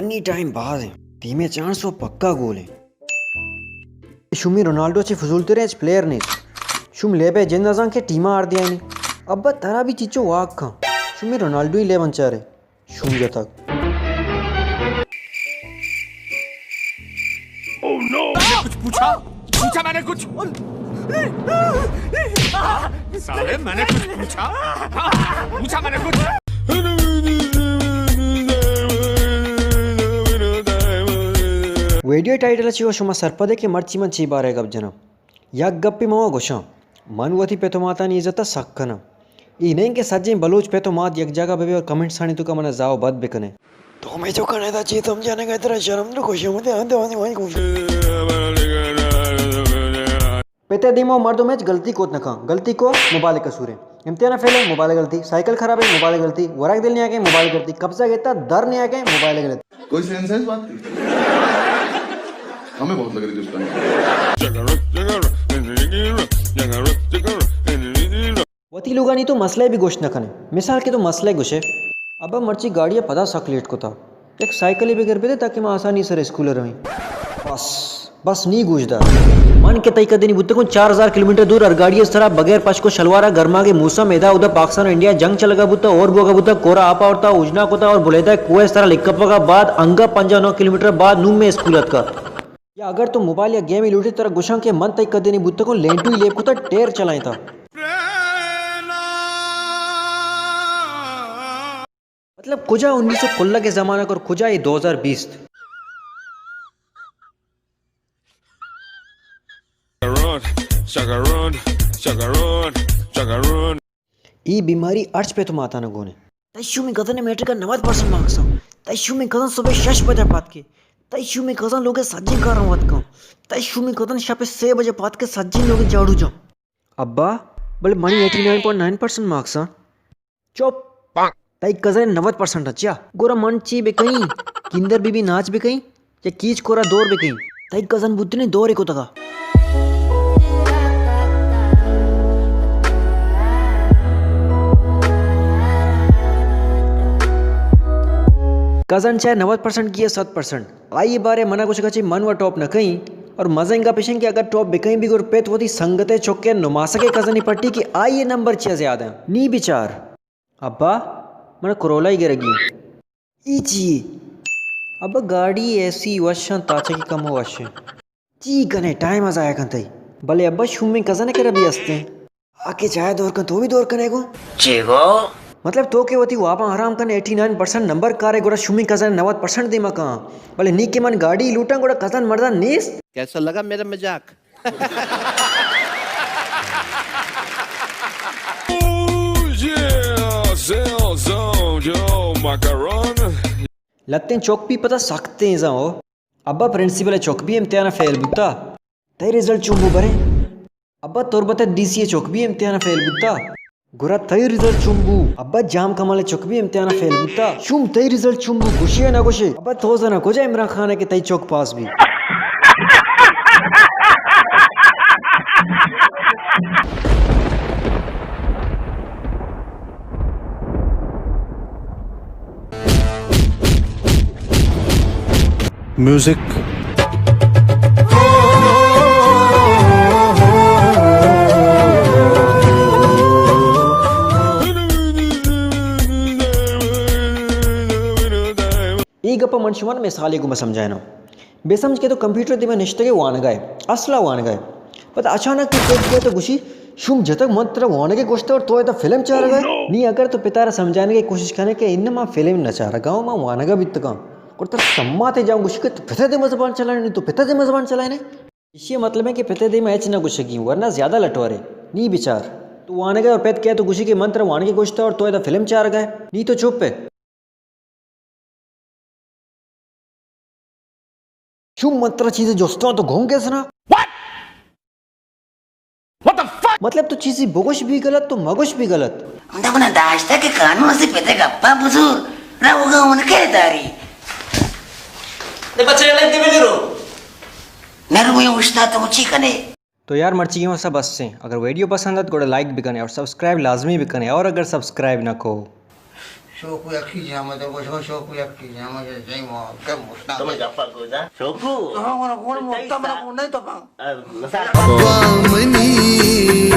انی ٹائم باز ایں، ٹیم ءِ چانس و پکا گول ایں۔ شومی رونالڈو چی فضول تریں، ہچ پلیئر نیست۔ شوم لیب ءِ جند نزان کہ ٹیم ءَ ہار دیائینی۔ ابا ترا بھی چیچو واک کھاں۔ شومی رونالڈو ہی لیب انچارے۔ شوم جتگ۔ کچھ پوچھا؟ پوچھا میں نے کچھ؟ سالے، میں نے کچھ پوچھا؟ پوچھا میں نے کچھ؟ ویڈیو ٹائٹل ءَ چہ شما سرپد ئے کہ مرچی من چی بارے گپ جناں۔ یک گپے من وا گوشاں، من وتی پت و ماتانی عزت ءَ سک کناں۔ اے نہ انت کہ سجیں بلوچ پت و مات یک جاگہ بہ بے اور کمنٹسانی توکا منا زاہ و بد بکنے۔ تو ہمے چو کنے دا چی سمجھانے گئے، ترا شرم نہ کشے متے ہاں تو ہاں وہی کشے۔ پتے دیما مردم ہچ غلطی کوت نہ کن، غلطی کو موبائل قصور ہے۔ امتحان فیل ہے، موبائل غلطی، سائیکل خراب ہے، موبائل غلطی، ورق دل نہیں آگے، موبائل غلطی، قبضہ گیتا در نہیں آگے، موبائل غلطی۔ کوئی سینس ہے اس بات کی؟ ہمیں بہت لگ رہی تھی اس ٹائم۔ وتی لوگانی تو مسئلہ بھی گوشت نہ کنے۔ مثال کے تو مسئلہ گوشے، ابا مرچی گاڑی پدا سک لیٹ کتا، یک سائیکلے بگر بدے تاکہ ما آسانی سر اسکول رویں۔ بس، بس نی گوش دار۔ من کہ تئی کدی نی بوتگوں چار ہزار کلومیٹر دور ہر گاڑی سرا بغیر پشک و شلوارا گرماگے موسم ادا اودا پاکستان و انڈیا جنگ چلگا بوتا اور بوگا بوتا کورا آپا اورتا اوجنا کتا اور بلیدہ کوہ سرا لکپگا بعد انگا پنجاہ نو کلومیٹر بعد نوں میں اسکول اتکا۔ یا اگر تو موبائل یا گیمے لوٹے ترا گوشاں کہ من تئی کدی نی بوتگوں لینٹو ہی لیب کتا ٹیر چلائیں تا۔ مطلب کجا انیس سو کلگ زمانگ اور کجا یہ دو ہزار بیست؟ ای بیماری ارچ پہ تو ماتانا گونے۔ تئی شومی کزن میٹرک ء نود پرسنٹ مارکس آں۔ تئی شومی کزن صبح شش بجہ پاد کے۔ تئی شومی کزن لوگ سجیں کاراں وت کن۔ تئی شومی کزن شپ سے بجہ پاد کے سجیں لوگ جاڑو جاں۔ ابا، بلے منی eighty nine point nine percent marks آں۔ چپ! تئی کزن نود پرسنٹ اچیا۔ گورا من چی بکئیں؟ کیندر بی بی ناچ بکئیں؟ یا کیچ کورا دور بکئیں؟ تئی کزن بوتنے دورے کتگا۔ کزن چاہے نود پرسنٹ کی ہے صد پرسنٹ۔ آئی بارے منا گوشگا چی من و ٹاپ نہ کئیں۔ اور مزن گپ اشیں کہ اگر ٹاپ بکئیں بھی گر پت وتی سنگتے چکے نماسکے کزنی پٹی کہ آئی نمبر چیا زیادہ ہیں۔ نی بچار۔ ابا، من کرولا ہی گرگی۔ ای چی؟ ابا گاڑی ایسی وشاں تاچگی کم وشیں۔ چی کنے ٹائم ضائع کنتئی۔ بلے ابا شومیں کزن کرا بھی ہستیں۔ آ کہ چاہے دور کن تو بھی دور کنے گو۔ چی گو؟ مطلب تو کہ وتی واباں حرام کن ایٹی نائن پرسنٹ نمبر کارے گڑا شومیں کزن نود پرسنٹ دیما کن۔ بلے نی کہ من گاڑی لوٹاں گڑا کزن مردان نیست۔ کیسا لگا میرا مذاق؟ لتیں چک بھی پتہ سختیں زاں ہو۔ ابا پرنسپل چک بھی امتحان فیل بوتا۔ تئی رزلٹ چون بو برے؟ ابا تربت ڈی سی چک بھی امتحان فیل بوتا۔ گڑا تئی رزلٹ چون بو؟ ابا جام کمال چک بھی امتحان فیل بوتا۔ شوم تئی رزلٹ چون بو؟ گوشی یا نہ گوشی؟ ابا تو زانا کجا عمران خان ہے کہ تئی چک پاس بی؟ میوزک۔ اے گپ ء من شمارا مثالے گوما سمجھائیناں۔ بہ سمجھ کہ تو کمپیوٹر دیما نشتگے وانگا ئے، اصلا وانگا ئے۔ پدا اچانک تو پت کئیت و گوشی، شوم جتگ من ترا وانگے گوشتہ اور تو ادا فلم چارگا ئے۔ نی اگر تو پتارا سمجھانگے کوشش کنے کہ اناں من فلم نہ چارگا آں، من وانگا بیتگاں۔ گڑا ترا سماتے جاؤں گوشی کہ تو پتا دیما زبان چلائینے، تو پتا دیما زبان چلائینے۔ ایشی مطلب ہے کہ پتا دیما ہچ نہ گوشگی، ورنہ زیادہ لٹورے۔ نی بچار۔ تو وانگا ئے اور پت کئیت و گوشی کہ من ترا وانگے گوشتہ اور تو ادا فلم چارگا ئے۔ نی تو چپ ئے۔ چون من ترا چیزے جستاں تو گنگ ئے سنا؟ مطلب تو چیزے بگوش بھی غلط تو مگوش بھی غلط۔ ہمدا منا داشتہ کہ قانون سے پتے گپا بزور، روگا ان کے داری۔ دے بچے لگ دے بلی رو۔ نروی اوشتا تو چی کنے؟ تو یار مرچی گی واسطہ بس ایں۔ اگر ویڈیو پسند آت گڑا لائک بکنے اور سبسکرائب لازمی بکنے، اور اگر سبسکرائب نہ کو۔ شوکو یکی جامہ تو گوشو، شوکو یکی جامہ جے جئی ما کم مشنا تو میں گپا کو جا۔ شوکو۔ ہاں، ہاں، ہاں، متا منا کو نہیں تو پا۔ ابا منی